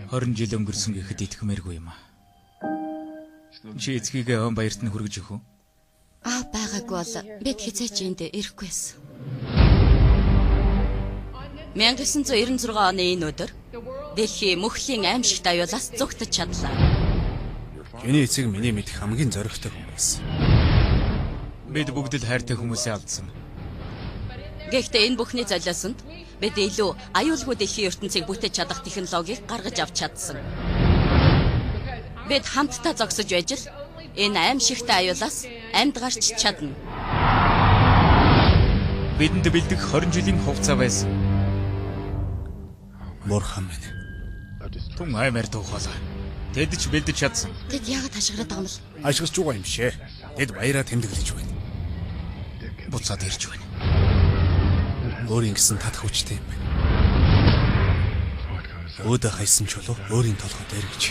20 жил өнгөрсөн гэхэд итгэмээргүй юм аа. Чи эцгийгээ он баярт нь хүргэж өгөх үү? Аав байгаагүй бол бид хэзээ ч энд ирэхгүй байсан. 1996 оны энэ өдөр дэлхий мөхлийн аимшигт аюулаас зүгтэж чадлаа. Чиний эцэг миний мэдэх хамгийн зоригтой хүн байсан. Бид бүгд л хайртай хүмүүсээ алдсан. Гэхдээ энэ бүхний золиосонд бид илүү аюулгүй дэлхийн ертөнцийг бүтээж чадах технологиг гаргаж авч чадсан. Бид хамтдаа зогсож байж л энэ аимшигтай аюулаас амьд гарч чадна. Бидэнд бэлдэх 20 жилийн хугацаа байсан. Бурхан минь. Түн аймаар туухалаа. Тэд ч бэлдэж чадсан. Тэд яагаад хашгираад байгаа юм бол? Ашиглаж байгаа юм шээ. Тэд баяраа тэмдэглэж байна. Буцаад ирж байна. Өөрийн гэсэн тат хүчтэй юм байна. Өөдөө хайсан чулуу өөрийн толгой дээр гэж.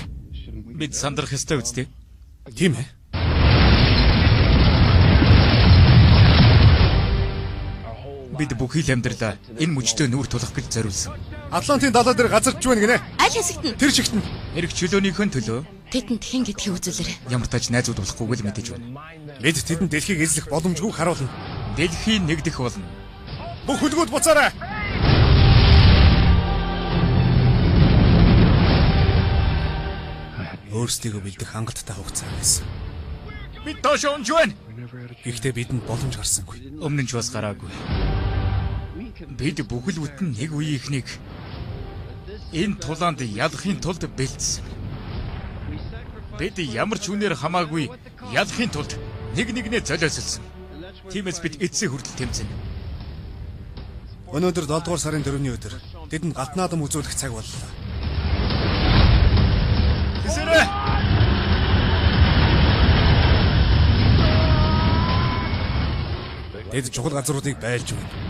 Бид сандрах ёстой үсттэй. Тийм ээ. Бид бүхий л амьдралаа энэ мөчтөө нүүр тулах гэж зориулсан. Атлантын далай дээр газарч байна гинэ. Аль хэсэгт нь? Тэр чигт нь. Эрх чөлөөнийхөө төлөө Тэдэнд хэн гэдгийг үзүүлээрэй. ямар тач найзууд болохгүйг л мэдэж байна. Бид тэдэнд дэлхийг эзлэх боломжгүй харуулна. Дэлхий нэгдэх болно. Бүх хүлгүүд буцаарай. Өөрсдийгөө бэлдэх хангалттай хугацаа байсан. Бид доош унж байна. Гэхдээ бидэнд боломж гарсангүй. Өмнө нь ч бас гараагүй. Бид бүхэл бүтэн нэг үеийнхнийг энэ тулаанд ялахын тулд бэлдсэн. Бид ямар ч үнээр хамаагүй ялахын тулд нэг нэгнээ золиослсон. Тиймээс бид эцсийн хүртэл тэмцэнэ. Өнөөдөр 7 дугаар сарын 4-ний өдөр тэдэнд галт наадам үзүүлэх цаг боллоо. Тэсэрэ! Тэд чухал газруудыг байлж байна.